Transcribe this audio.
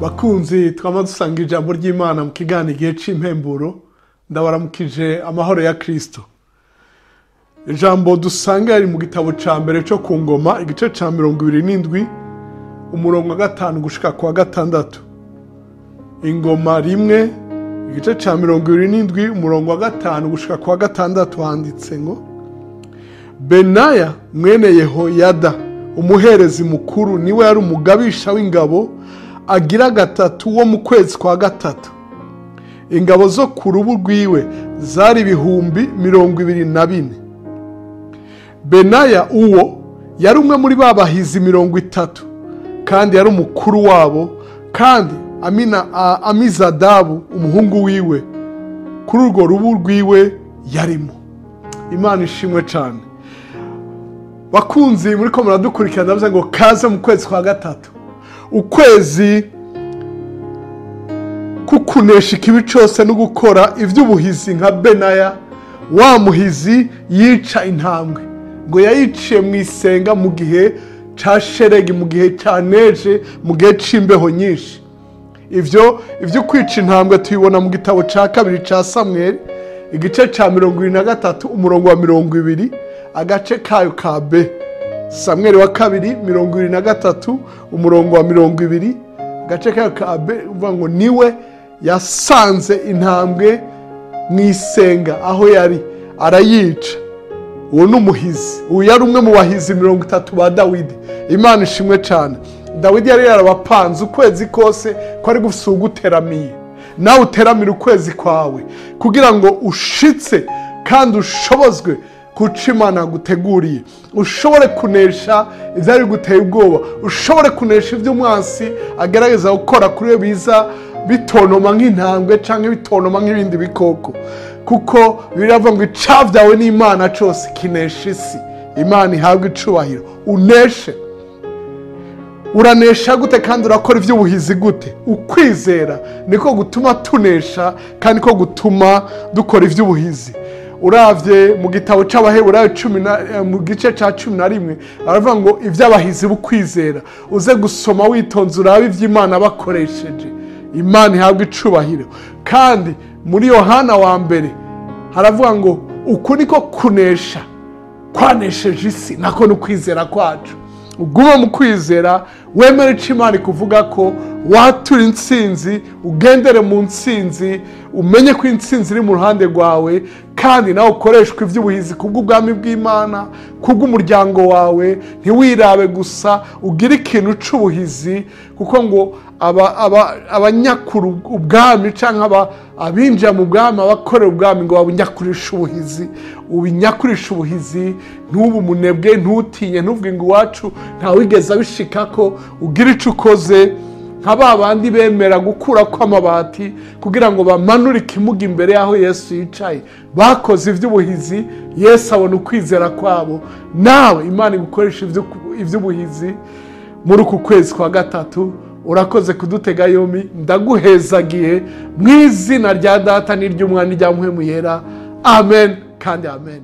Bakunzi twama dusanga ijambo ry'Imana mu kiganiro igihe c'impemburo, ndabaramukije amahoro ya Kristo. Ijambo dusanga yari mu gitabo ca mbere co ku ngoma, igice ca 27, umurongo wa 5 gushika kwa 6. Ingoma rimwe, igice ca 27, umurongo wa 5 gushika kwa 6 handitse ngo: Benaya mwene Yehoyada umuherezi mukuru niwe yari umugabisha w'ingabo agira gatatu wo mu kwezi kwa gatatu. Ingabo zo ku rubu rwiwe zari 24,000. Benaya uwo yari umwe muri babahizi 30, kandi yari umukuru wabo, kandi Amizadabu umuhungu wiwe kuri urwo rubu rwiwe yarimo. Imana ishimwe cyane. Bakunzi muri ko muradukurikira, ndavuze ngo kaze mu kwezi kwa gatatu, ukwezi kukunesha ikibi cyose no gukora ivy'ubuhizi nka Benaya wa muhizi yica intambwe, ngo yayiciye mu isenga mu gihe ca sheregi, mu gihe ca neje, mu gihe c'imbeho nyinshi. Ivyo kwica intambwe tubibona mu gitabo ca kabiri ca Samweli, igice ca 23, umurongo wa 20, agace kayo ka B. Samweli wa kabiri 23, umurongo wa 20, agace kayo ka B, uvuga ngo niwe yasanze intambwe mu isenga aho yari arayica. Uwo ni umuhizi, uyu yari umwe mu bahizi 30 ba Dawidi. Imana ishimwe cyane. Dawidi yari yarabapanze ukwezi kose ko ari gusuguteramiye. Nawe uteramira ukwezi kwawe kugira ngo ushitse kandi ushobozwe kuca Imana guteguriye, ushobore kunesha ivyari guteye ubwoba, ushobore kunesha ivyo umwansi agerageza gukora kuri we biza bitonoma nk'intambwe canke bitonoma nk'ibindi bikoko, kuko biravuga ngo icavyawe n'Imana cose kinesha isi. Imana ihabwe icubahiro. Uneshe. Uranesha gute kandi urakora ivy'ubuhizi gute? Ukwizera niko gutuma tunesha kandi ko gutuma dukora ivy'ubuhizi. Uravye mu gitabo c'Abaheburayo mu gice ca 11 aravuga ngo ivy'abahizi bukwizera. Uze gusoma witonze urabe ivy'Imana bakoresheje. Imana ihabwe icubahiro. Kandi muri Yohana wa mbere haravuga ngo uku niko kunesha kwanesheje isi, nako n'ukwizera kwacu. Ugume mu kwizera, wemere ico Imana ikuvuga ko watura intsinzi, ugendere mu ntsinzi, umenye ko intsinzi iri mu ruhande rwawe, kandi nawe ukoreshwe ivy'ubuhizi kubw'ubwami bw'Imana, kubw'umuryango wawe. Ntiwirabe gusa, ugire ikintu c'ubuhizi, kuko ngo abanyakuru ubwami canke abinjira mu bwami, abakorera ubwami ngo babunyakurisha ubuhizi. Ubinyakurisha ubuhizi, ntubu munebwe, ntutinye, ntuvuge ngo iwacu ntawigeze abishikako. Ugire ico ukoze nka ba bandi bemera gukura kw'amabati kugira ngo bamanure ikimuga imbere y'aho Yesu yicaye. Bakoze ivy'ubuhizi, Yesu abona ukwizera kwabo. Nawe Imana igukoresha ivy'ubuhizi muri uku kwezi kwa gatatu. Urakoze kudutega yombi, ndaguhezagiye mu izina rya Data n'iry'Umwana n'irya Mpwemu Yera. Amen kandi amen.